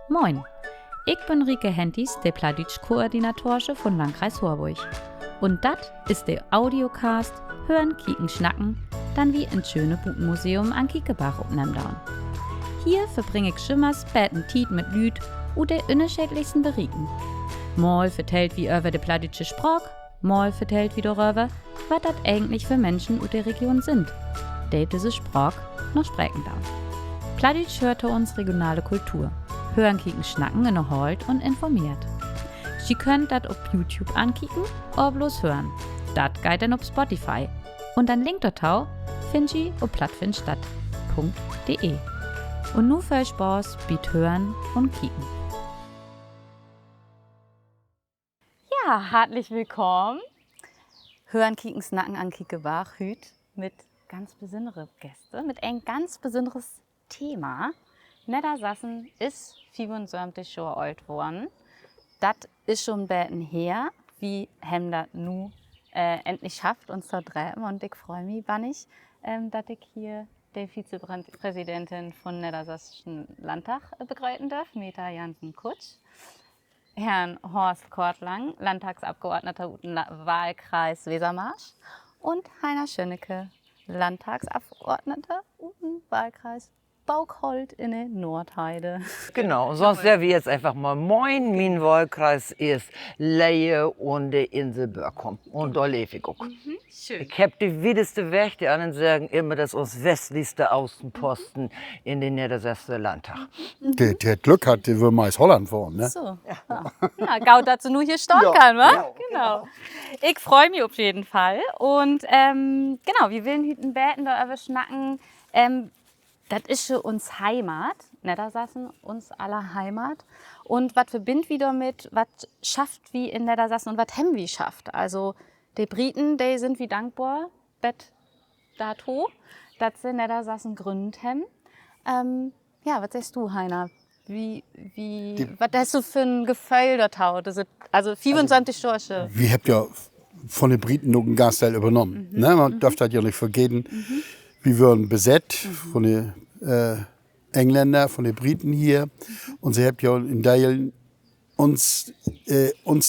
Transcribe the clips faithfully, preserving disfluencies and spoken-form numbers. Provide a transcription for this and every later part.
Moin. Ik bün Rieke Henties, de Plattdüütsch-Koordinatorsche von Landkreis Horborg. Un dat is de Audiocast Hören, Kieken, Snacken, den wi in't schöne Butenmuseum an Kiekebarg opnehmen doon. Hier verbring ik jümmers beten Tiet mit Lüüd ut de ünnerscheedlichsten Berieken. Mal vertellt wi över de plattdüütsche Spraak, mal vertellt wi doröver, wat dat egentlich för Minschen ut de Region sünd, de düsse Spraak noch spreken doot. Plattdüütsch höört to uns regionale Kultur. Hören, Kieken, Snacken ünnerhoolt un informeert. Ji köönt dat op YouTube ankieken oder bloots hören. Dat geiht denn op Spotify. Un den Link dorto finnt ji op plattfindstadt punkt de. Un nu veel Spaaß bi't Hören un Kieken. Ja, hartlich willkamen. Hören, Kieken, Snacken an Kiekebarg hüüt mit ganz besünnere Gäste, mit en ganz besünneres Thema. Neddersassen is fiefunsöventig Johr oolt worrn. Dat is schon beten her. Wi hebbt dat nu endlich schafft, uns to drepen. Un ik frei mi bannig, dat ik hier de Vizepräsidentin von Neddersassischen Landtag begröten dörf, Meta Janssen-Kutsch, Herrn Horst Kortlang, Landtagsafgeordneter ut den Wahlkreis Wesermarsch, un Heiner Schönecke, Landtagsafgeordneter ut den Wahlkreis Bookholt in de Nordheide. Genau, un sünst segg wi jetzt eenfach mal Moin. Mien Wahlkreis is Leer un de Insel Börkum. Un dor leev ik ok. Ik heff de wieteste Weg, de annern seggen immer, dat is uns westlichste Außenposten in de Neddersassische Landtag. De hett Glück hatt, de wöör meist Holland fahren, ne? Goot, dat se nu hier stahn kann, wa? Genau. Ik frei mi op jeden Fall. Un genau, wi willen hüüt en beten doröver snacken, dat is jo uns Heimat, Neddersassen, uns aller Heimat. Un wat verbinnt wi dormit? Wat schafft wi in Neddersassen un wat hebbt wi schafft? Also, de Briten, de sünd wi dankbor bet dorto, dat se Neddersassen gründt hebbt. Ja, wat seggst du, Heiner? Wat hest du för 'n Geföhl dorto? Also, wi hebbt ja von de Briten ok en ganz Deel övernahmen, ne? Man dröff dat ja nich vergeten. Wi wören besett von de Engländer, von de Briten hier. Un se hebbt ja in Deel uns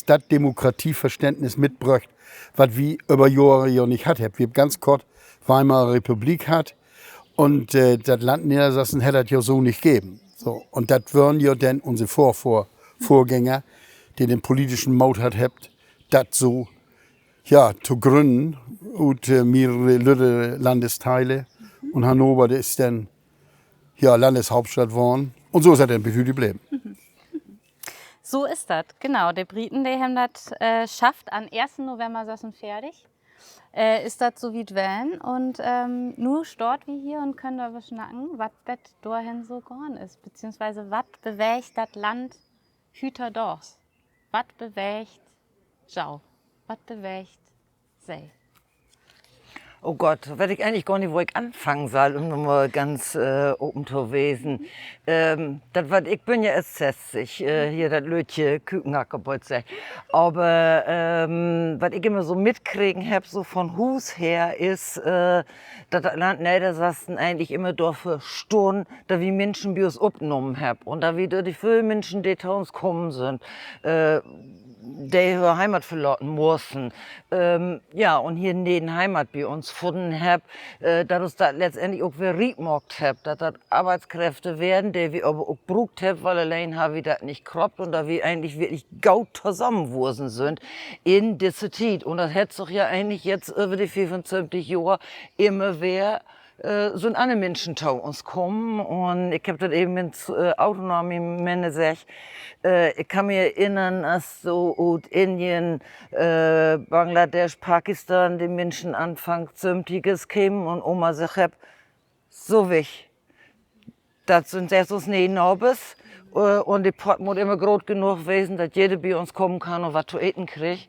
dat Demokratieverständnis mitbröcht, wat wi över Johren ja nich hatt hebbt. Wi hebbt ganz kort Weimarer Republik hatt un dat Land Neddersassen hett dat ja so nich geven. So, un dat wören ja denn unse Vör-, Vörgänger, de den politischen Moot hatt hebbt, dat so, ja, to grünnen ut mehrere lütte Landesteile. Un Hannover, de is denn, ja, Landeshauptstadt worrn. Un so is dat denn bet hüüt bleven. So is dat, genau. De Briten, de hebbt dat schafft. An'n eersten November sössunveertig is dat so wiet ween. Un nu staht wi hier un köönt doröver snacken, wat bet dorhen so gahn is, beziehungsweise wat beweegt dat Land hüüttodaags? Wat beweegt jo? Wat beweegt Se? Oh Gott, weet ik egentlich gor nich, wo ik anfangen sall, üm nu mal ganz open to wesen. Dat, wat ik bün ja eerst sesstig, hier dat lüttje Kükenhackerbott seggt. Aver wat ik immer so mitkregen hebb, so von Huus her, is, dat dat Land Neddersassen egentlich immer dorför stunn, dat wi Minschen bi us opnahmen hebbt un dat wi dör de völ Minschen, de to uns kamen sünd, de hör Heimat verlaten mussen, ja, un hier 'n ne'e Heimat bi uns funnen hebbt, dat us dat letztendlich ok weer riek maakt hebbt, dat dat Arbeitskräfte weren, de wi aver ok bruukt hebbt, wiel alleen harrn wi dat nich kroppt un dat wi egentlich wirklich goot tosamenwussen sünd in disse Tiet. Un dat hett sik ja egentlich jetzt över de fiefunsöventig Johr immer weer sünd anner Minschen to uns kamen. Un ik hebb dat even in't Auto na mien Mann seggt, ik kann mi erinnern, as so ut Indien, Bangladesch, Pakistan de Minschen Anfang Söventigers kemen un Oma seggt hett: So, weg. Dat sünd jetzt us ne'e Nabers. Un de Pott mutt immer groot genoog wesen, dat jeder bi uns kamen kann un wat to eten kriggt.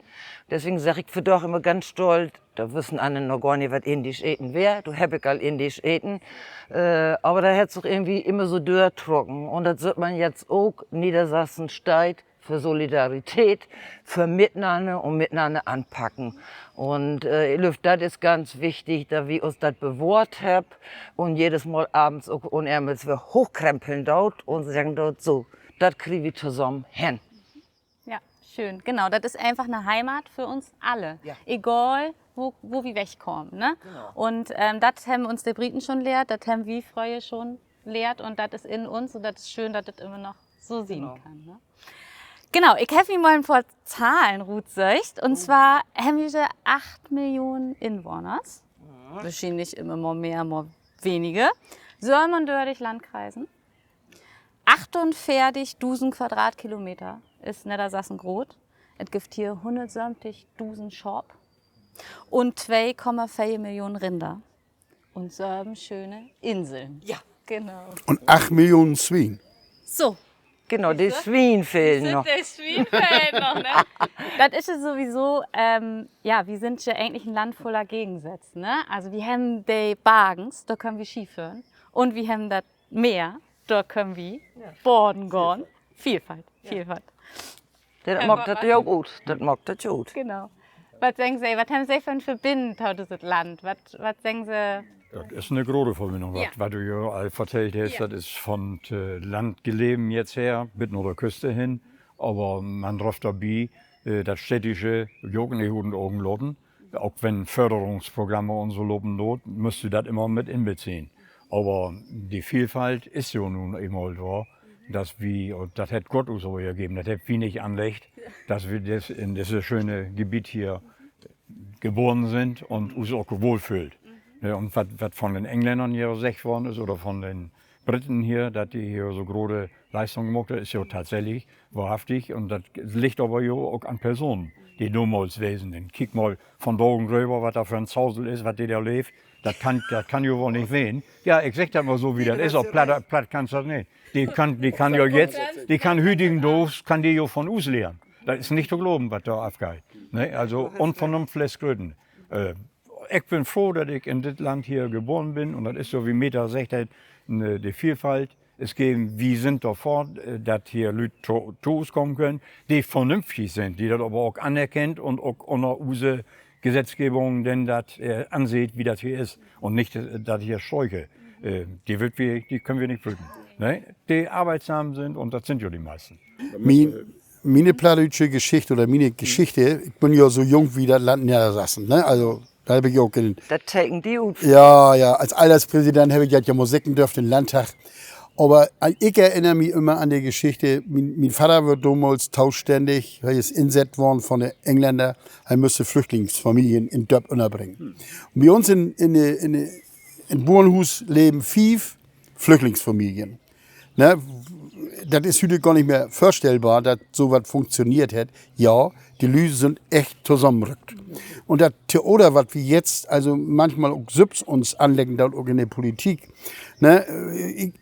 Deswegen segg ik vandaag immer ganz stolt, dor wussen anner noch gor nich, wat indisch Eten weer. Do hebb ik al indisch eten. Aver dat hett sik irgendwie immer so dörtrocken. Un dat süht man jetzt ok, Neddersassen steiht för Solidarität, för Mitnanner un Mitnanner anpacken. Un ik glööv, dat is ganz wichtig, dat wi us dat bewahrt hebbt un jedes Mal avends ok un ehrmals weer hoochkrempeln doot un seggen doot: So, dat kriegt wi tosamen hen. Ja, schöön. Genau, dat is eenfach 'ne Heimat för uns alle. Egal, wo wi wegkamen, ne? Un dat hebben uns de Briten schon lehrt, dat hebben wi fröher schon lehrt un dat is in uns un dat is schöön, dat dat immer noch so sien kann, ne? Genau, ik heff mi mal en poor Zahlen rutsöcht. Un zwar hebben wi acht Millionen Inwahners. Wohrschienlich immer mal mehr, mal weniger. Sövenundörtig Landkreisen. Achtunveertigdusend Quadratkilometer is Neddersassen groot. Et gifft hier hunnertsöventigdusend Schaap un twee Komma veer Millionen Rinner un söven schöne Inseln. Un acht Millionen Swien. So. Genau, de Swien fehlen noch. Dat is ja sowieso, ja, wi sünd ja egentlich en Land vuller Gegensätz, ne? Also wi hebben de Bargens, dor köönt wi Ski föhren. Un wi hebben dat Meer, dor köönt wi baden gahn. Vielfalt, Vielfalt. Dat maakt dat ja ok ut. Dat maakt dat ja ut. Genau. Wat seggen Se, wat hebben Se för 'n Verbinnen to düsset Land? Wat seggen Se? Dat is 'ne grote Verbinnen, wat du jo al vertellt hest. Dat is von't Landleven jetzt her bit na de Küste hen. Aver man dröff dorbi dat Städtische jo ok nich ut de Ogen laten. Ok wenn Förderungsprogramme un so lopen doot, müsst du dat immer mit inbeziehen. Aver de Vielfalt is jo nu eenmal dor, dat wi, dat hett Gott us so geven, dat hebbt wi nich anleggt, dat wi in disse schöne Gebiet hier geboren sünd un us ok wohlföhlt. Un wat von den Englännern hier seggt worrn is oder von den Briten hier, dat de hier so grote Leistung maakt, dat is jo tatsächlich wohrhaftig. Un dat liggt aver jo ok an Personen, de domals wesen sünd. Kiek mal vondagen röver, wat dor för 'n Zausel is, wat de dor leevt. Dat kann jo woll nich ween. Ja, ik segg dat mal so, wie dat is. Op Platt kannst dat nich. De kann, de kann jo jetzt, de kann hüdigendaags, kann de jo von us lehren. Dat is nich to gloven, wat dor afgeiht. Ne, also, un Vernunft lett gröten. Ik bün froh, dat ik in dit Land hier geboren bün. Un dat is so, wie Meta seggt hett, de Vielfalt is geven, wi sünd dorför, dat hier Lüüd to us kamen köönt, de vernünftig sünd, de dat aver ok anerkennt un ok ünner use Gesetzgebung denn dat anseht, wie dat hier is. Un nich dat hier Scheuche. De köönt wi nich bruken. Ne, de arbeitsam sünd, un dat sünd jo de meisten. Miene plattdüütsche Geschicht oder miene Geschichte, ik bün jo so jung wie dat Land Neddersassen, ne? Also, dor heff ik ok in, ja, ja, as Alterspräsident heff ik dat ja mal seggen dörft in'n Landtag. Aver ik erinner mi ümmer an de Geschichte, mien Vadder weer domals tostännig, he is insett worrn von de Engländer, he müss Flüchtlingsfamilien in't Dörp ünnerbringen. Un bi uns in Buernhuus leven fief Flüchtlingsfamilien. Ne, dat is hüüt gor nich mehr vörstellbar, dat so wat funktioneert hett. Ja, de Lüüd sünd echt tosamenrückt. Un dat Theater, wat wi jetzt also manchmal ok sülvst uns anleggen doot, ok in de Politik, ne,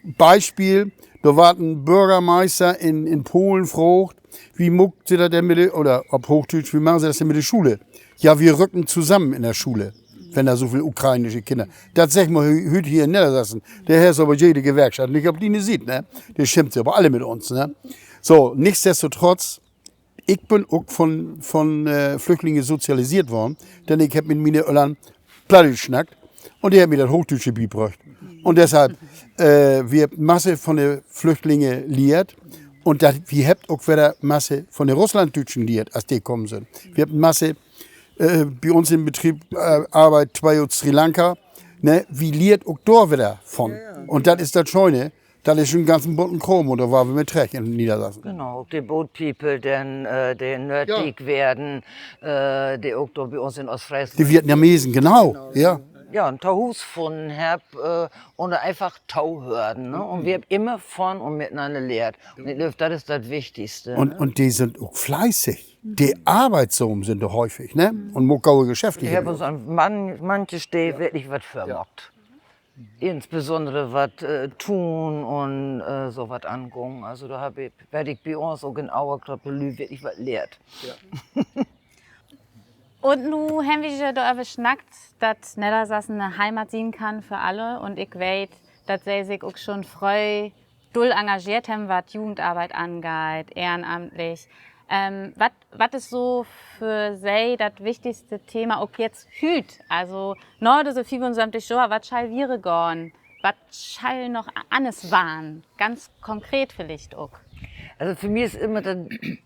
Bispeel, dor warrt en Börgermeister in Polen fraagt: Wie maakt Se dat denn mit de, oder op Hoochdüütsch, wie machen Sie das denn mit der Schule? Ja, wir rücken zusammen in der Schule, wenn da so veel ukrainische Kinner. Dat seggt man hüüt hier in Neddersassen. De hest aver jede Gewerkschaft nich op diene Siet, ne? De schimpt se aver alle mit uns, ne? So, nichtsdestotrotz, ik bün ok von Flüchtlinge sozialiseert worrn, denn ik hebb mit miene Öllern Plattdüütsch snackt un de hebbt mi dat Hoochdüütsche bibröcht. Un deshalb, wi hebbt Masse von de Flüchtlinge liehrt un wi hebbt ok wedder Masse von de Russlanddüütschen liehrt, as de kamen sünd. Wi hebbt Masse, bi uns in Betrieb arbeidt twee ut Sri Lanka, ne, wi liehrt ok dor wedder von. Un dat is dat Schöne, dat is en ganzen bunten Kraam un dor warrt wi mit trecht in Neddersassen. Genau, ok de Boat People, denn de Nörddiek weern, de ok dor bi uns in Oostfreesland, de Vietnamesen, genau, ja, ja, en Tohuus funnen hebbt un eenfach tohören, ne? Un wi hebbt immer von un mitnanner lehrt. Un ik glööv, dat is dat Wichtigste. Un de sünd ok fleißig. De arbeitsam sünd de häufig, ne? Un maakt gode Geschäfte. De hebbt uns an manche Steed wirklich wat vörmaakt. Insbesondere wat Tuun un so wat angeiht. Also dor hebbt, weet ik, bi uns ok in Auerkloppe Lüüd wirklich wat lehrt. Un nu hebbt wi ja doröver snackt, dat Neddersassen 'ne Heimat sien kann för alle. Un ik weet, dat Se sik ok schon fröh dull engageert hebben, wat Jugendarbeit angeiht, ehrenamtlich. Wat, wat is so för Se dat wichtigste Thema, ok jetzt hüüt? Also, na düsse fiefunsöventig Johr, wat schall wiedergahn? Wat schall noch anners warrn? Ganz konkret villicht ok. Also för mi is immer dat,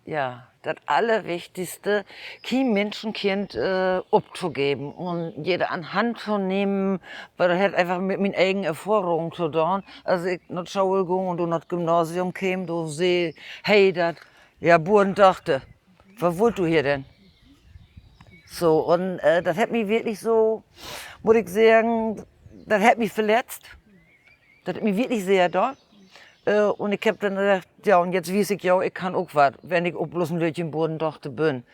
ja, dat Allerwichtigste, kien Minschenkind optogeven un jede an Hand to nehmen, wiel dat hett eenfach mit mien egen Erfahrung to doon. As ik na School gung un do na't Gymnasium keem, do see he dat: Ja, Burendochter, wat wullt du hier denn? So, un dat hett mi wirklich so, mutt ik seggen, dat hett mi verletzt. Dat hett mi wirklich sehr doon. Un ik heff denn seggt: Ja, un jetzt wies ik jo, ik kann ok wat, wenn ik ok bloots en lüttjen Burendochter bün.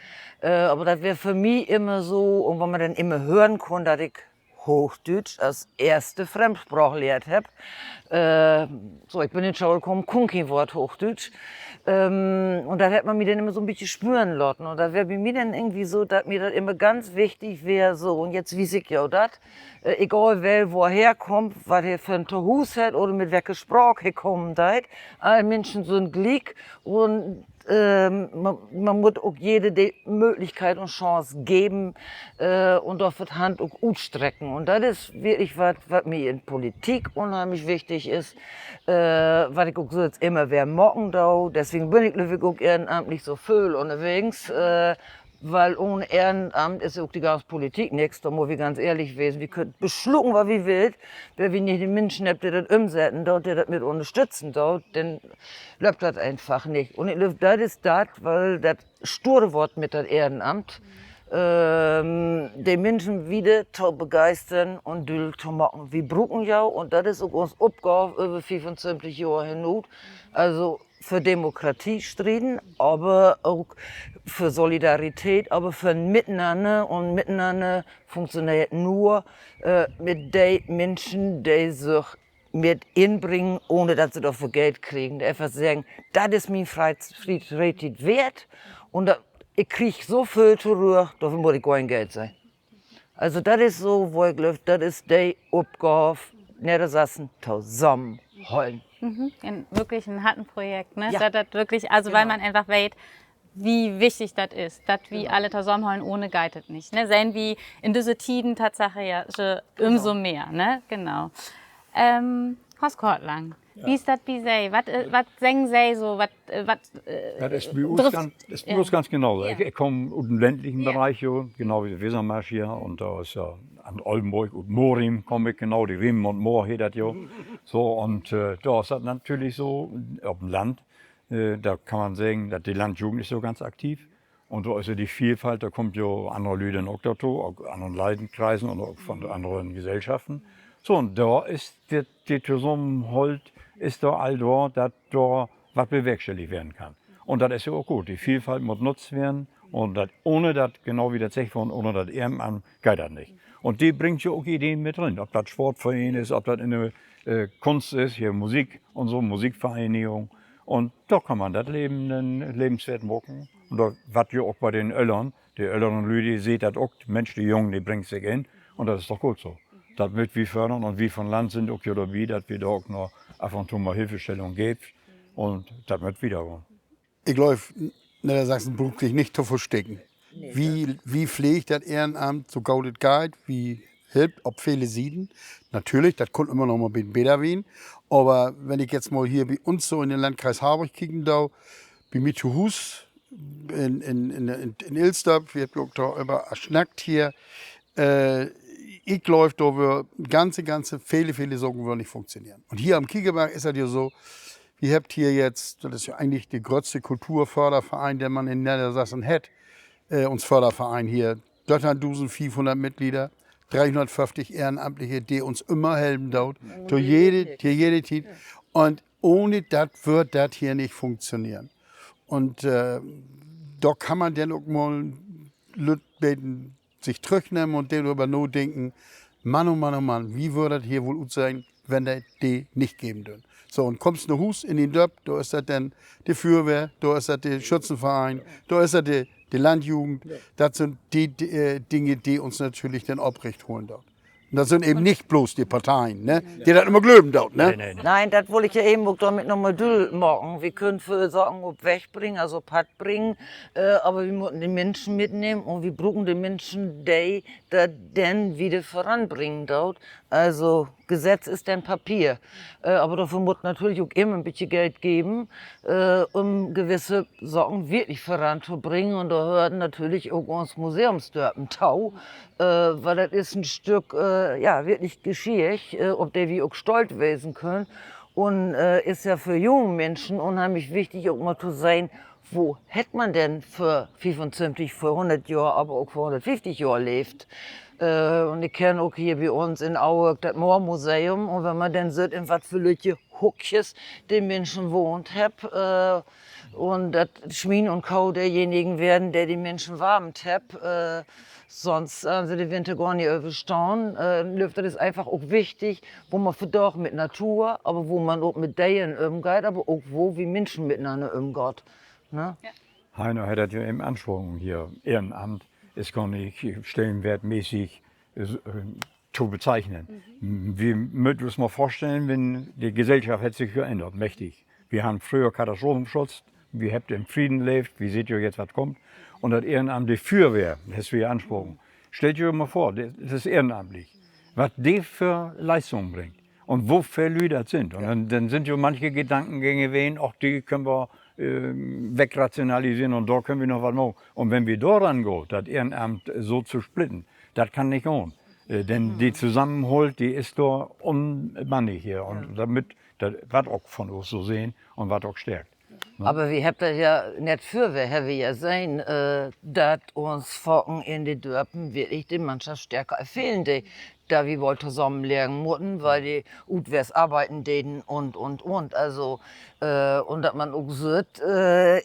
Aver dat weer för mi immer so, un wenn man denn immer hören kunn, dat ik Hoochdüütsch as eerste Fremdspraak lehrt hebb. So, ik bün in School kamen, kunn keen Woort Hoochdüütsch. Un dat hett man mi denn immer so 'n bietje spören laten. Un dat weer bi mi denn irgendwie so, dat mi dat immer ganz wichtig weer, so, un jetzt wies ik jo dat. Egal well, wo he herkummt, wat he för 'n Tohuus hett oder mit welke Spraak he kamen deit. All Minschen sünd gliek un man, man mutt ok jede de Mööglichkeit un Chance geven, un dorför de Hand ok utstrecken. Un dat is wirklich wat, wat mi in Politik unheimlich wichtig is, wat ik ok sülvst immer weer maken do. Deswegen bün ik, glööv ik, ok ehrenamtlich so vööl ünnerwegens, wiel ahn Ehrenamt is ok de ganze Politik nix, dor mööt wi ganz ehrlich wesen. Wi köönt besluken, wat wi willt, wenn wi nich de Minschen hebbt, de dat ümsetten doot, de dat mit ünnerstütten doot, denn löppt dat eenfach nich. Un ik glööv, dat is dat, wiel dat sture Woort mit dat Ehrenamt, de Minschen wieder to begeistern un düll to maken. Wi bruken jo, un dat is ok uns Opgaav över fiefuntwintig Johr hinaut, also för Demokratie strieden, aver ok för Solidarität, aver för 'n Mitenanner. Un Mitenanner funktioneert nur mit de Minschen, de sük mit inbringen, ahn dat se dorför Geld kriegen. De eenfach seggen: Dat is mien Free-, Freetiet weert un ik krieg so vööl torügg, dorför mutt ik gor keen Geld sehn. Also dat is so, wo ik glööv, dat is de Opgaav, Neddersassen tosamenhollen. Wirklich en Hartenprojekt, ne? Dat, dat wirklich, also wiel man eenfach weet, wo wichtig dat is, dat wi alle tosamenhollen, ahn geiht dat nich, ne? Sehn wi in düsse Tieden Tatsache ja so ümso mehr, ne? Genau. Horst Kortlang, wo is dat bi Se? Wat seggen Se so? Wat, wat, dat is bi us ganz genau. Ik kaam ut den ländlichen Bereich, jo, genau as de Wesermarsch hier. Un dor is ja an Ollenborg, ut Moorriem kaam ik, genau, de Riem un Moor heet dat jo. So, un dor is dat natürlich so, op 'n Land, dor kann man seggen, dat de Landjugend is so ganz aktiv. Un dor is ja de Vielfalt, dor kummt jo annere Lüüd denn ok dorto, ok ut anneren Lüdenkreisen un ok von anneren Gesellschaften. So, un dor is de, de Tosamenholt is dor all dor, dat dor wat bewerkstelligt weern kann. Un dat is ja ok goot. De Vielfalt mutt nutzt weern. Un dat, ahn dat, genau as dat seggt worrn, ahn dat Ehrenamt geiht dat nich. Un de bringt ja ok Ideen mit rin. Of dat Sportvereen is, of dat in de Kunst is, hier Musik un so, Musikvereinigung. Un dor kann man dat Leven denn lebenswert maken. Un dat warrt ja ok bi den Öllern, de ölleren Lüüd, de seht dat ok, Minsch, de Jung, de bringt sik in. Un dat is doch goot so. Dat mööt wi fördern un wi von Land sünd ok ja dorbi, dat wi dor ok noch af un to mal Hilfestellung geevt. Un dat mööt wiedergahn. Ik glööv, Neddersassen bruukt sik nich to versteken. Wi, wi pleegt dat Ehrenamt so goot dat geiht, wi helpt op vele Sieden. Natürlich, dat kunn ümmer noch mal beten beter ween. Aver wenn ik jetzt mal hier bi uns so in den Landkreis Harborg kieken do, bi mi to Huus in, in Ilsdörp, wi hebbt ja ok doröver snackt hier, ik glööv, dor wöör ganze, ganze vele, vele Saken wöörn nich funktioneren. Un hier an'n Kiekebarg is dat ja so, wi hebbt hier jetzt, dat is ja egentlich de gröttste Kulturförderverein, den man in Neddersassen hett, uns Förderverein hier, dörteihndusendfiefhunnert Mitglieder, dreehunnertföfftig Ehrenamtliche, de uns ümmer helpen doot, to jede, to jede Tiet. Un ahn dat wöör dat hier nich funktioneren. Un dor kann man denn ok mal lütt beten sik trüchnehmen un denn över nadenken: Mann, o Mann, o Mann, wo wöör dat hier woll utsehn, wenn dat de nich geven döön? So, un kummst na Huus in dien Dörp, dor is dat denn de Füerwehr, dor is dat de Schützenverein, dor is dat de, de Landjugend. Dat sünd de Dinge, de uns natürlich denn oprecht holen doot. Dat sünd even nich blots de Parteien, ne, de dat ümmer glöven doot, ne? Nee, dat wull ik ja even ok dormit noch mal düütlich maken. Wi köönt vööl Saken op Weg bringen, also op Padd bringen, aver wi mutten de Minschen mitnehmen un wi bruken de Minschen, de dat denn wieder vöranbringen doot. Also, Gesetz is denn Papier. Aver dorför mutt natürlich ok immer en bitje Geld geven, üm gewisse Saken wirklich vörantobringen. Un dor höört natürlich ok uns Museumsdörpen to. Wiel dat is en Stück, ja, wirklich Geschicht, op de wi ok stolt wesen köönt. Un is ja för junge Minschen unheimlich wichtig, ok mal to sehn, wo hett man denn vör fiefuntwintig, vör hunnert Johr, aver ok vör hunnertfieftig Johr leevt. Un ik kenn ok hier bi uns in Auerk dat Moormuseum. Un wenn man denn süht, in wat för lüttje Hookjes de Minschen wahnt hebbt, un dat Swien un Koh derjenigen weren, de de Minschen warmt hebbt, sünst harrn se de Winter gor nich överstahn. Ik glööv, dat is eenfach ok wichtig, wo man vandaag mit Natur, aver wo man ok mit Deren ümgeiht, aver ok wo wi Minschen mitenanner ümgaht, ne? Heino hett dat ja even anspraken hier. Ehrenamt is gor nich stellenwertmäßig to bezeichnen. Wi mööt us mal vörstellen, wenn de Gesellschaft hett sik verännert, mächtig. Wi harrn fröher Katastrophenschutz, wi hebbt in Freden leevt, wi seht jo jetzt, wat kummt. Un dat Ehrenamt, de Füerwehr, hest du ja anspraken. Stellt jo mal vör, dat is ehrenamtlich. Wat de för Leistungen bringt un wo veel Lüüd dat sünd. Un denn, denn sünd jo manche Gedankengänge ween, och, de köönt wi wegrationaliseren un dor köönt wi noch wat maken. Un wenn wi doran gaht, dat Ehrenamt so to splitten, dat kann nich gahn. Denn de Tosamenholt, de is dor un bannig hier. Un dat, dat warrt ok von us so sehn un warrt ok stärkt. Aver wi hebbt dat ja nett vörher, hebbt wi ja sehn, dat uns faken in de Dörpen wirklich de Mannschaft stärker fehlen dee, dat wi woll tosamenleggen mutten, wiel de utwärts arbeiden deden un, un, un. Also, un dat man ok süht,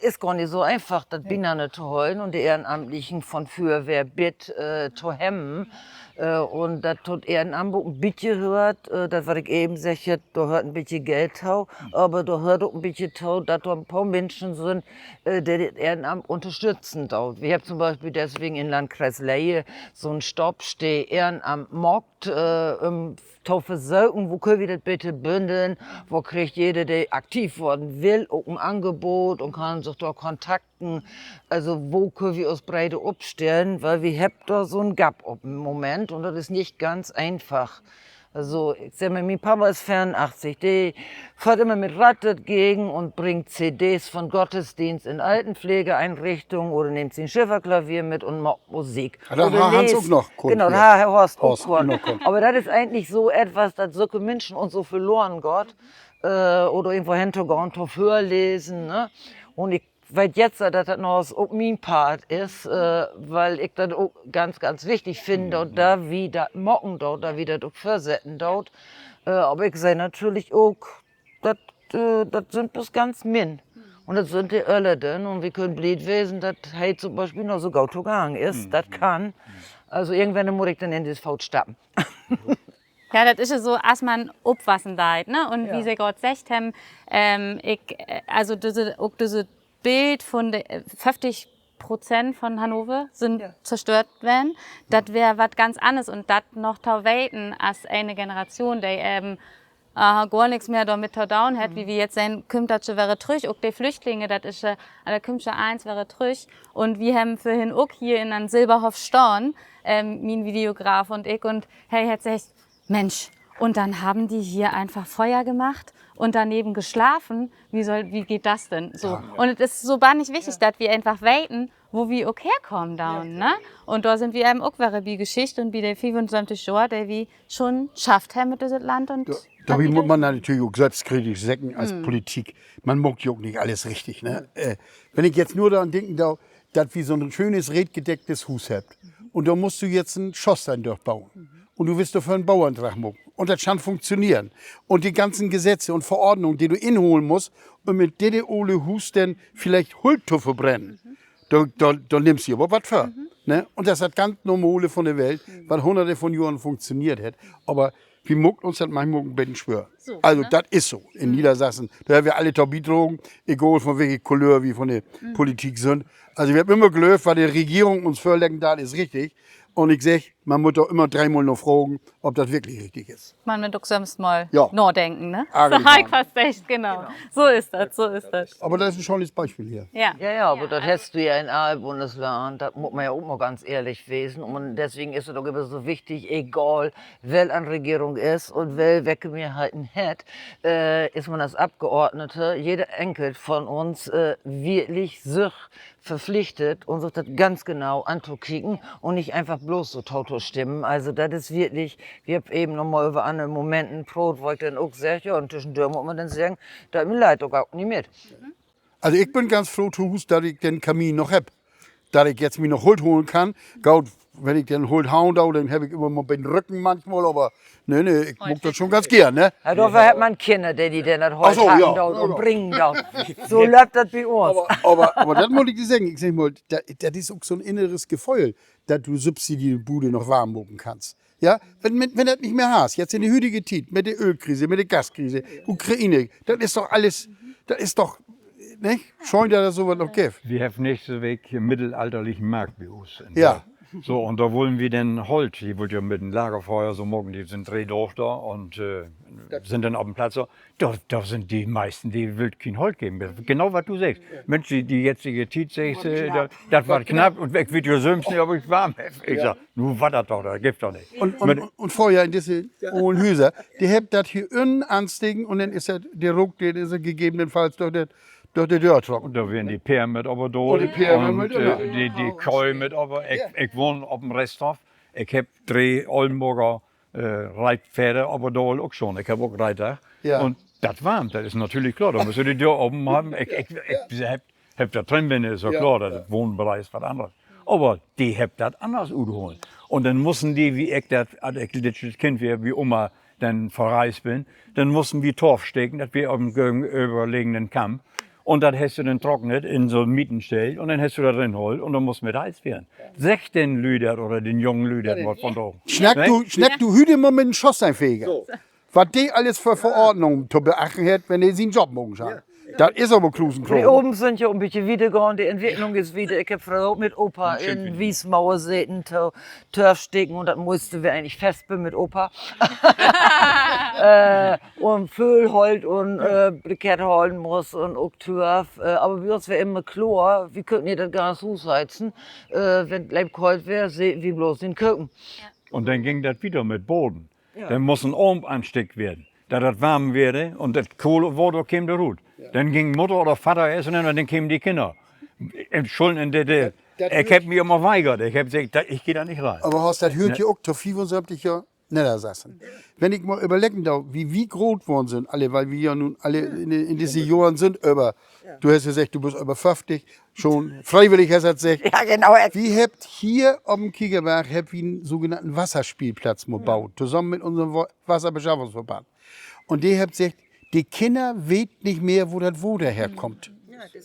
is gor nich so eenfach, dat binanner to hollen un de Ehrenamtlichen von Füerwehr bit to hebben. Un dat to't Ehrenamt ok en bitje höört, dat, wat ik even seggt heff, dor höört en bitje Geld to, aver dor höört ok en bitje to, dat dor en poor Minschen sünd, de dat Ehrenamt ünnerstütten doot. Wi hebbt to'n Bispeel deswegen in Landkreis Leer so'n Stabstee Ehrenamt maakt, üm to versöken, wo köönt wi dat beter bündeln, wo kriggt jeder, de aktiv worden will, ok en Angebot un kann sik dor Kontakten, also wo köönt wi us breder opstellen, wiel wi hebbt dor so'n Gap op 'n Moment un dat is nich ganz eenfach. Also, ik segg mal, mien Papa is veerunachtzig, de föhrt immer mit Rad dor gegen un bringt C Ds von Gottesdienst in Altenpflegeeinrichtung oder nimmt sien Schifferklavier mit un maakt Musik. Genau, dat harr Horst ok kunnt. Aver dat is egentlich so etwas, dat sülke Minschen uns so verloren gaht, oder irgendwo hen to gahn, to vörlesen, ne? Un ik weet jetzt, dat dat noch ok mien Part is, wiel ik dat ok ganz, ganz wichtig finn, dat, dat wi dat maken doot, dat wi dat ok vörsetten doot. Aver ik seh natürlich ok, dat sünd bloots ganz min. Un dat sünd de Ölleren. Un wi köönt blied wesen, dat he to'n Bispeel noch so goot togangen is. Dat kann. Also irgendwenn mutt ik denn in de Footstappen. Ja, dat is ja so, as man opwassen deit, ne? Un wi Se graad seggt hebbt, ik, also düsse, ok düsse Bild von de föfftig Prozent von Hannover sünd zerstört ween. Dat weer wat ganz anners un dat noch to weten as ene Generation, de even gor nix mehr dormit to doon hett, wi wi jetzt sehn, kümmt dat jo wedder trüch. Ok de Flüchtlinge, dat is, dat kümmt jo allens wedder trüch. Un wi hebbt vörhen ok hier in den Silberhoff stahn, mien Videograf un ik, un he hett seggt: Mensch, und dann haben die hier einfach Feuer gemacht und daneben geschlafen. Wie soll, wie geht das denn? So. Un dat is so bannig wichtig, dat wi eenfach weten, wo wi ok herkamen doon, ne? Un dor sünd wi even ok wedder bi Geschicht un bi de fiefunsöventig Johr, de wi schon schafft hebbt mit düsset Land un Dorbi mutt man natürlich ok sülvstkritisch seggen as Politik. Man maakt ja ok nich allens richtig, ne? Wenn ik jetzt nur doran denken do, dat wi so'n schönes reetgedecktes Huus hebbt un dor musst du jetzt en Schosteen dörboen un du wullt dorför en Boandrag maken un dat schall funktioneren un de ganzen Gesetze un Verordnungen, de du inholen musst, üm mit dit ole Huus denn villicht Holt to verbrennen, dor nimmst du aver wat för, ne? Un dat is dat ganz Normale von de Welt, wat Hunnerte von Johren funktioneert hett. Aver wi maakt uns dat manchmal ok en beten swoor. Also, dat is so in Niedersassen. Dor hebbt wi alle to bidragen, egal von welke Couleur wi von de Politik sünd. Also, wi hebbt immer glöövt, wat de Regierung uns vörleggen deit, is richtig. Un ik segg, man mutt doch ümmer dreemal nafragen, of dat wirklich richtig is. Man mutt ok sülvst mal nadenken, ne? So heet dat, genau. So is dat, so is dat. Aver dat is en schönes Bispeel hier. Ja, ja, aver dat hest du ja in all Bundsland, dat mutt man ja ok mal ganz ehrlich wesen. Un deswegen is dat ok ümmer so wichtig, egal well an Regeren is un well welke Mehrheiten hett, is man as Abgeordnete, jeder Enkelt von uns, wirklich sük verpflichtet un sük dat ganz genau antokieken un nich eenfach bloots so totostimmen. Also dat is wirklich, wi hebbt even noch mal över anner Momenten proot, wo ik denn ok segg, ja, un tüschendör mutt man denn seggen, dat mi leid, dor gah ik nich mit. Also ik bün ganz froh to Huus, dat ik den Kamin noch hebb. Dat ik jetzt mi noch Holt holen kann. Goot, wenn ik denn Holt hauen do, denn heff ik ümmer mal beten Rücken manchmal, aver nee, nee, ik maak dat schon ganz geern, ne? Ja, dorför hett man Kinner, de di denn dat Holt hacken doot un bringen doot. So löppt dat bi uns. Aver dat mutt ik di seggen, ik segg mal, dat is ok so 'n inneres Geföhl, dat du sülvst di de Bude noch warm maken kannst. Ja, wenn dat nich mehr hest, jetzt in de hütige Tiet, mit de Ölkrise, mit de Gaskrise, Ukraine, dat is doch allens, dat is doch, ne? Schöön, dat dat so wat noch gifft. Wi hebbt nächste Week middelalterlichen Markt bi us. So, un dor wullen wi denn Holt, de wullt ja mit en Lagerfeuer so maken, de sünd dree Daag dor un sünd denn op 'n Platz so. Dor sünd de meisten, de wüllt kien Holt geven. Genau wat du seggst. Minsch, de jetzige Tiet, seggt se, dat warrt knapp un ik weet ja sülvst nich, of ik warm heff. Ik segg, nu warrt dat doch, dat gifft doch nich. Un fröher in disse olen Hüser, de hebbt dat hier ünnen ansteken un denn is dat, de Rook, de is gegebenenfalls dör de Döör trocken. Un dor weren de Peer mit över daal un de Köh mit över. Ik wahn op 'n Resthoff. Ik heff dree Ollenborger Reitpferde över daal ok schon. Ik heff ok Reitdag. Un dat warmt, dat is natürlich kloor. Dor musst du de Döör open hebben. Ik heff dat drin binnen, is ja kloor, dat Wohnbereich is wat anners. Aver de hebbt dat anners utholen. Un denn mussen de, wie ik dat, as ik lüttjet Kind weer, bi Oma denn verreist bün, denn mussen wi Torf steken, dat weer op 'n gegenöverlegenen Kamp. Un dat hest du denn trocknet in so 'n Mietenstell un denn hest du dat rinhaalt un denn musst mit heizt weern. Segg den Lüüd dat oder den jungen Lüüd dat mal vundaag. Snack du hüüt mal mit en Schosteenfeger. Wat de allens för Verordnungen to beachten hett, wenn de sien Job maken schall. Dat is aver Klusenkram. De Ohren sünd ja 'n bietje wieder gahn, de Entwicklung is wieder. Ik heff fröher ok mit Opa in Wiesmoor seten, to Törf steken un dat muste weer egentlich Vesper mit Opa. Un Föhlholt un Brikett halen musst un ok Törf. Aver bi uns weer immer kloor, wi köönt nich dat ganze Huus heizen. Wenn 't leep koolt weer, seten wi bloots in Köken. Un denn güng dat wieder mit Baden. Denn muss en Oven anstickt weern, dat dat warm weer un dat kole Water keem dor rut. Denn güng Mudder oder Vadder eerst rin un denn kemen de Kinner. Entschullen, in de, ik heff mi ümmer weigert. Ik heff seggt, ik geh dor nich rein. Aver Horst, dat höört ja ok to fiefunsöventig Johr Neddersassen. Wenn ik mal överleggen do, wie wi groot worrn sünd, alle, wiel wi ja nu alle in disse Johren sünd över, du hest ja seggt, du büst över föfftig, schon freewillig hest dat seggt. Wi hebbt hier op 'n Kiekebarg hebbt wi en sogenannten Wasserspielplatz mal baut, tosamen mit unsen Wasserbeschaffungsverband. Un de hebbt seggt, de Kinner weet nich mehr, wo dat Water herkummt.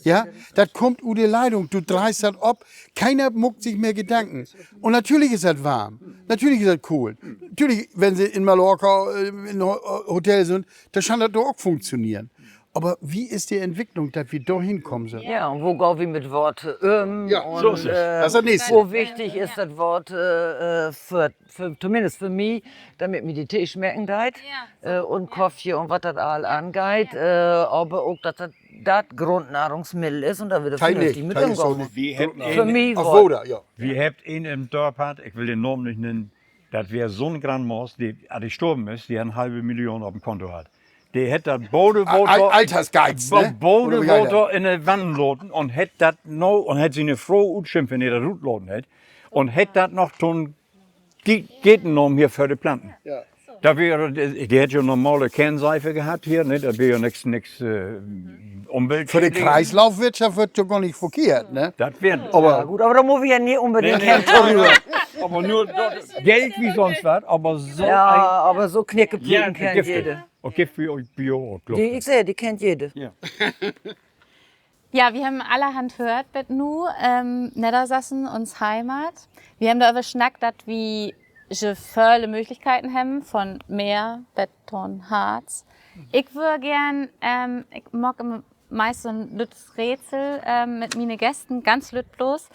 Ja, dat kummt ut de Leitung, du dreihst dat op, keener maakt sik mehr Gedanken. Un natürlich is dat warm, natürlich is dat koolt. Natürlich, wenn se in Mallorca in Hotel sünd, denn schall dat dor ok funktioneren. Aver wie is de Entwicklung, dat wi dorhen kamen sünd? Ja, un wo gaht wi mit Woort üm? Un wo wichtig is dat Woort, tominnst för mi, dormit mi de Tee smecken deit, un Koffje un wat dat all angeiht, aver ok, dat dat dat Grundnahrungsmiddel is un dor wi vernünftig mit ümgahn. För mi, wi hebbt een in Dörp hatt, ik will den Naam nich nennen, dat weer so'n Granmaas, de, as de storven is, de harr en halve Million op 'n Konto hatt. De hett dat Bodewater in de Wannen laten un hett dat, un hett siene Fro utschimpt, wenn de dat rutlaten hett. Un hett dat noch to'n Geten nahmen hier för de Planten. De hett ja normale Kernseife hatt hier, ne? Dat weer ja nix, nix Umwelt. För de Kreislaufwirtschaft weer dat ja gor nich verkehrt, ne? Aver goot, aver dor mutt wi ja nich unbedingt hen torügg. Aver nu, Geld wie sonst wat, aver so, aver so Knickebricken kennt jede. Un gifft bi, bi jo ok, glööv ik. Ik segg, de kennt jede. Ja, wi hebben allerhand höört bet nu, Neddersassen, uns Heimat. Wi hebben doröver snackt, dat wi so vele Möglichkeiten hebben, von Meer bet to'n Harz. Ik wöör geern, ik maak meist so'n lüttes Rätsel mit miene Gästen, ganz lütt bloots.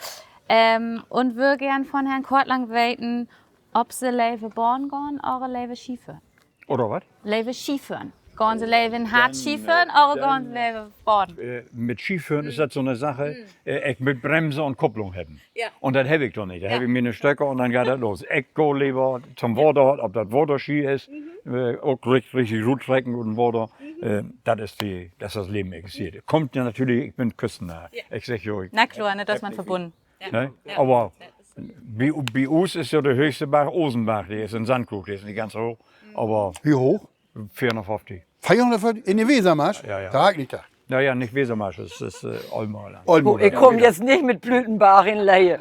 Ähm, un wöör geern von Herrn Kortlang weten, of Se lever Bahn gahn oder lever Ski föhren. Oder wat? Lever Ski föhren. Gahn Se lever in Harz Ski föhren oder gahn Se lever Bahn? Äh, mit Skiföhren is dat so 'ne Sache. Äh, ik mutt Bremse un Kupplung hebben. Un dat heff ik doch nich. Dor heff ik miene Stöcker un denn geiht dat los. Ik gah lever to'n Water, of dat Waterski is, äh, ok ri-, richtig ruttrecken ut 'n Water. Äh, dat is de, dat is dat Leven, ik seh. Kummt ja natürlich, ik bün Küstennarr. Ik segg jo, ik, na klor, ne, dor is man verbunnen. Ne? Aver bi, bi us is ja de hööchste Barg Osenbarg, de is in Sandkrug, de is nich ganz so hooch. Aver wo hooch? Veerhunnertföfftig. Veerhunnertföfftig? In de Wesermarsch? Ja, ja. Dor harr ik nich dacht. Na ja, nich Wesermarsch, dat is, äh, Ollenmoorland. Ollenmoorland, ik kumm jetzt nich mit Plütenbarg in Leer.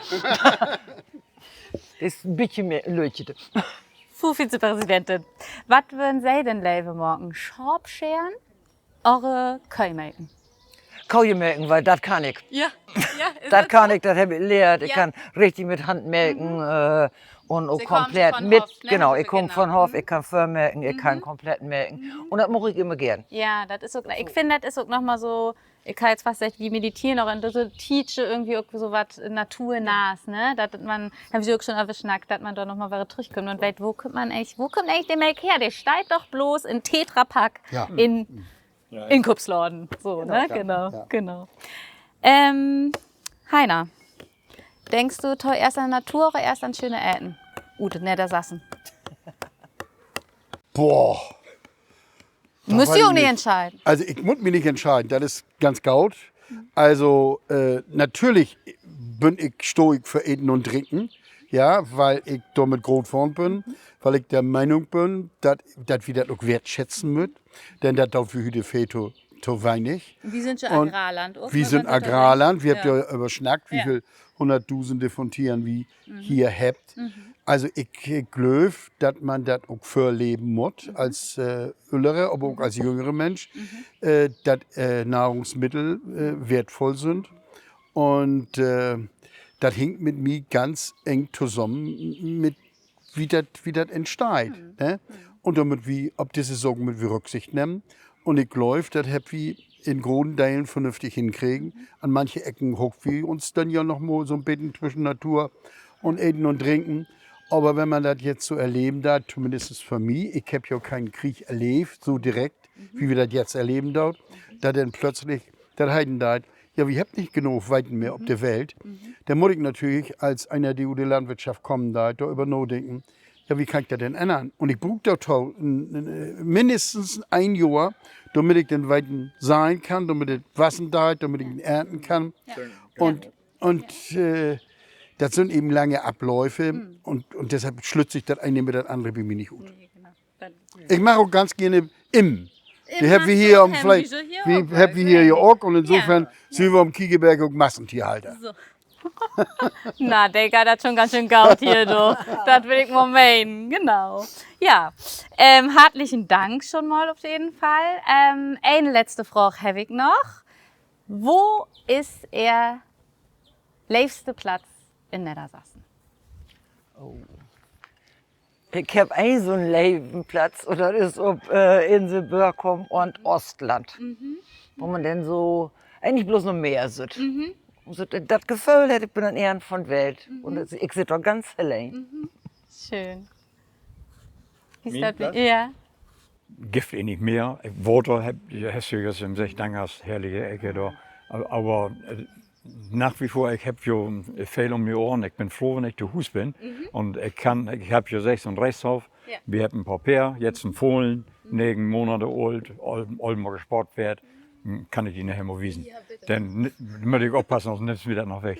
Is en bietje mehr, lüttje. Fru Vizepräsidentin, wat wörrn Se denn lever maken? Schaap scheren oder Köh melken? Köh melken, wiel dat kann ik. Dat kann ik, dat heff ik lehrt. Ik kann richtig mit Hand melken, äh, un ok komplett mit, genau, ik kumm von Hoff, ik kann vörmelken, ik kann komplett melken. Un dat mag ik immer geern. Ja, dat is ok, ik finn, dat is ok noch mal so, ik harr jetzt fast seggt, wi mediteert noch in düsse Tiet irgendwie ok so wat Naturnahs, ne? Dat man, hebbt wi ok schon över snackt, dat man dor noch mal wedder trüchkümmt un weet, wo kummt man egentlich, wo kummt egentlich de Melk her? De steiht doch blots in Tetrapack in Inkoopsladen. So, ne? Genau, genau. Ähm, Heiner, denkst du toeerst an Natur oder eerst an schöne Eten ut Neddersassen? Boah. Müsst ji ok nich entscheiden. Also, ik mutt mi nich entscheiden, dat is ganz goot. Also, äh, natürlich bün ik, stah ik för Eten un Drinken, ja, wiel ik dormit groot worrn bün, wiel ik de Meinung bün, dat, dat wi dat ok wertschätzen mööt, denn dat doot wi hüüt veel to, to wenig. Wi sünd Agrarland, wi hebbt ja över snackt, wo veel Hunnertdusende von Tieren wi hier hebbt. Also ik, ik glööv, dat man dat ok vörleven mutt as, äh, öllere, aver ok as jüngere Minsch, äh, dat, äh, Nahrungsmittel, äh, wertvull sünd. Un, äh, dat hangt mit mi ganz eng tosamen, mit wo dat, wo dat entsteiht, ne? Un dor mööt wi, op disse Saken mööt wi Rücksicht nehmen. Un ik glööv, dat hebbt wi in groten Delen vernünftig henkregen. An manche Ecken haakt wi uns denn ja noch mal so 'n beten twischen Natur un Eten un Drinken. Aver wenn man dat jetzt so erleven deit, tominnst för mi, ik heff ja keen Krieg erleevt, so direkt, wo wi dat jetzt erleven doot, dat denn plötzlich dat heten deit, ja, wi hebbt nich genoog Weten mehr op de Welt, denn mutt ik natürlich as een, de ut de Landwirtschaft kamen deit, dor över nadenken, ja, wo kann ik dat denn ännern? Un ik bruuk dorto en, en, äh, minnstens een Johr, dormit ik den Weten seien kann, dormit dat wassen deit, dormit ik den ernten kann. Un, un, äh, dat sünd even lange Afläufe un, un deshalb slütt sik dat een mit dat annere bi mi nich ut. Ik mag ok ganz geern Immen. De hebbt wi hier op 'n Fle-, wi hebbt wi hier ja ok. Un insofern sünd wi op 'n Kiekebarg ok Massentierhalter. Na, de geiht dat schon ganz schöön goot hier, du. Dat will ik mal menen, genau. Ja, ähm, hartlichen Dank schon mal op jeden Fall. Ähm, een letzte Fraag heff ik noch. Wo is Ehr leevste Platz in Neddersassen? Ik heff een so'n leven Platz, un dat is op, äh, Insel Börkum un Oostland, wo man denn so egentlich bloots noch Meer süht. So, dat Geföhl hett, ik bün an 'n Enn von Welt. Un ik sitt dor ganz alleen. Schöön. Gifft egentlich mehr. Water, hest du ja seggt, Dangas, herrliche Eck dor. Aver, äh, nach wie vor, ik heff jo veel üm de Ohren. Ik bün froh, wenn ik to Huus bün. Un ik kann, ik heff jo sess un Rechtshoff. Wi hebbt en poor Peer, jetzt en Fohlen, negen Monate oolt, Oll-, Ollnborger Sportpeer. Kann ik di naher mal wiesen. Denn mutt ik oppassen, sünst nimmst mi dat noch weg.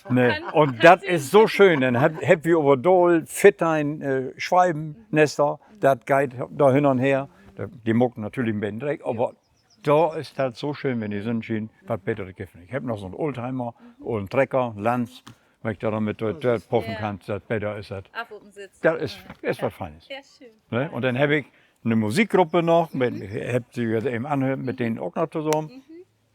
Ne? Un dat is so schöön. Denn hebbt, hebbt wi överall fittein, äh, Swalbennester, dat geiht dor hen un her. De maakt natürlich en beten Dreck, aver dor is dat so schöön, wenn de Sünn schient, wat Beters gifft dat nich. Ik heff noch so'n Oldtimer, ollen Trecker, Lanz, wenn ik dor mit dör, dör puffen kann, dat beter is dat. Dat is, is wat Feines. Ne? Un denn heff ik 'ne Musikgrupp noch, hebbt Se even anhöört, mit de ok noch tosamen.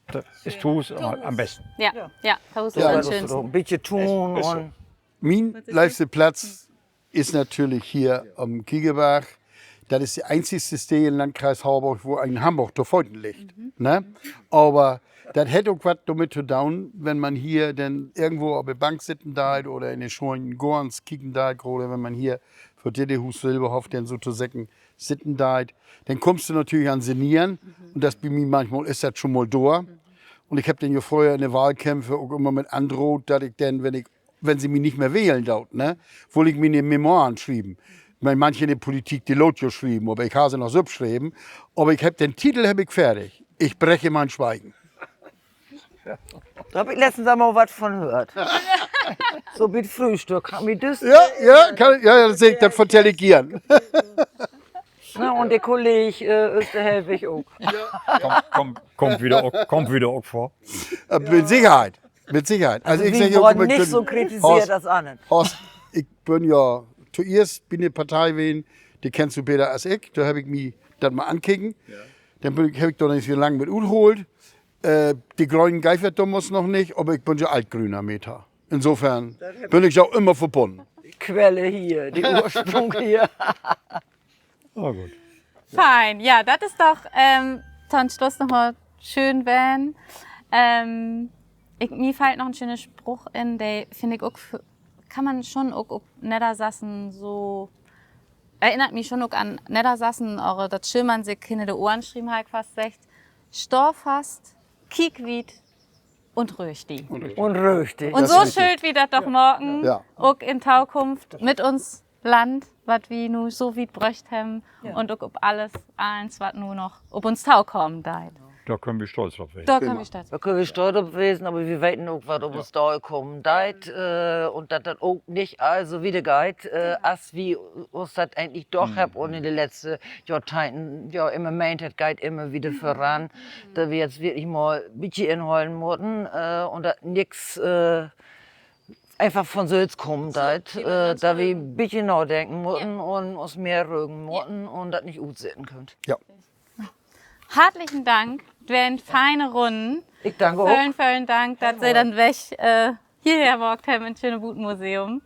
Dat is to Huus an'n besten. Ja, ja, to Huus is an'n schöönsten. Mien leevste Platz is natürlich hier op'n Kiekebarg. Dat is de eenzigste Steed in Landkreis Horborg, wo een Hamborg to Föten liggt, ne? Aver Dat hett ok wat dormit to doon, wenn man hier denn irgendwo op de Bank sitten deit oder in de schönen Goorns kieken deit, grade wenn man hier vör dit Huus Sülverhoff denn sotoseggen sitten deit, denn kummst du natürlich an Sanieren. Un dat is bi mi manchmal, is dat schon mal dor. Un ik hebb denn ja fröher in de Wahlkämpfe ok ümmer mit androht, dat ik denn, wenn ik, wenn se mi nich mehr wählen doot, ne, wull ik miene Memoiren schrieven. Ik meen, manche in de Politik, de laat jo schrieven, aver ik harr se noch sülvst schreven. Aver ik hebb den Titel, hebb ik fertig: Ich breche mein Schweigen. Dor hebb ik letztens al mal wat von höört. So bi't Fröhstück harr mi düs, ja, ja, kann, ja, ja, dat seh ik, dat vertell ik geern. Na, un de Kolleeg, äh, Österhelwig ok. Kummt, kummt, kummt wieder ok, kummt wieder ok vör. Äh, mit Sicherheit, mit Sicherheit. Also, ik segg ja ok, wi worrn nich so kritisiert as annern. Horst, ik bün ja toeerst bi 'ne Partei ween, de kennst du beter as ik, dor heff ik mi dat mal ankeken. Denn bün ik, heff ik dor nich so lang mit utholt. Äh, de Grönen geev dat domals noch nich, aver ik bün ja Altgröner, Meta. Insofern bün ik ja ümmer verbunnen. Quelle hier, de Ursprung hier. Fein. Ja, dat is doch, ähm, to'n Sluss noch mal schöön ween. Ähm, ik, mi fallt noch en schöne Spruch in, de finn ik ok, kann man schon ok op Neddersassen so, erinnert mi schon ok an Neddersassen, aver dat schall man sik hinner de Ohren schrieven, harr ik fast seggt: Stah fast, kiek wiet un röög di. Un röög di. Un so schüllt wi dat doch maken, ok in Tokunft mit uns Land, wat wi nu so wiet bröcht hebben, un ok op allens, allens, wat nu noch op uns tokamen deit. Dor köönt wi stolt op wesen. Dor köönt wi stolt op wesen, aver wi weten ok, wat op uns tokamen deit, äh, un dat dat ok nich all so wieder geiht, äh, as wi us dat egentlich dacht hebbt un in de letzte Johrteihnten ja immer meent, dat geiht immer wieder vöran, dat wi jetzt wirklich mal 'n bietje inhollen mutten, äh, un dat nix, äh, eenfach von sülvst kamen deit, äh, dat wi 'n bietje nadenken mutten un us mehr rögen mutten un dat nich utsitten köönt. Hartlichen Dank, weer en feine Runn. Ik dank ok. Völen, völen Dank, dat Se den Weg, äh, hierher maakt hebben in't schöne Butenmuseum.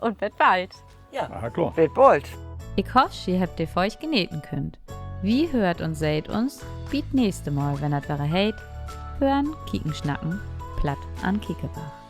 Un bet bald. Bit bold. Ik hoff, ji hebbt de Folg geneten kunnt. Wi höört un seht uns bi't nächste Mal, wenn dat wedder heet: Hören, kieken, snacken, Platt an'n Kiekebarg.